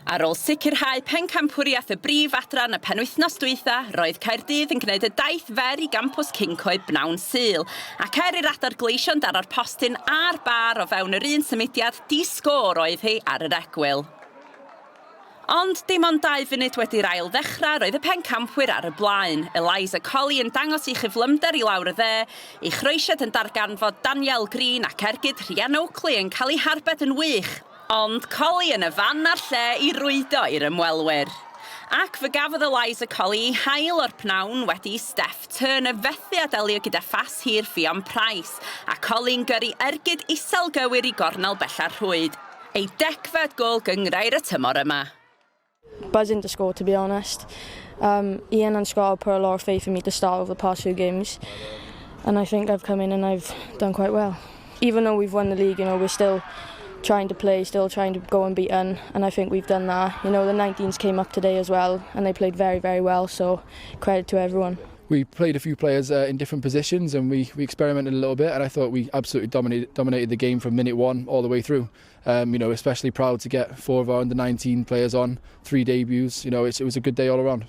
Ar ôl sicrhau pencampwriaeth y brif adran y penwythnos dwytha, roedd Caerdydd yn gwneud y daith fer i gampws Cyncoed bnawn Sul, ac er i'r Adar Gleision daro'r postyn a'r bar o fewn yr un symudiad, di-sgôr oedd hi ar yr egwyl. Ond dim ond 2 funud wedi'r ail ddechrau roedd y pencampwyr ar y blaen. Eliza Colley yn dangos ei chyflymder i lawr y dde, ei chroesiad yn darganfod Danielle Green ac ergyd Rhian Oakley yn cael ei harbed yn wych. Ond Colley yn y fan a'r lle i rwydo i'r ymwelwyr. Ac fe gafodd Eliza Colley ei hail o'r pnawn wedi i Steph Turner fethu a delio gyda phas hir Ffion Price, a Colley'n gyrru ergyd isel gywir i gornel bella'r rhwyd. Ei 10fed gôl gynghrair y tymor yma. Buzzing to score, to be honest. Ian and Scott have put a lot of faith in me to start over the past few games, and I think I've come in and I've done quite well. Even though we've won the league, we're still trying to play, still trying to go unbeaten, and I think we've done that. The 19s came up today as well, and they played very, very well, so credit to everyone. We played a few players in different positions and we experimented a little bit, and I thought we absolutely dominated the game from minute one all the way through. Especially proud to get four of our under 19 players on, three debuts. It was a good day all around.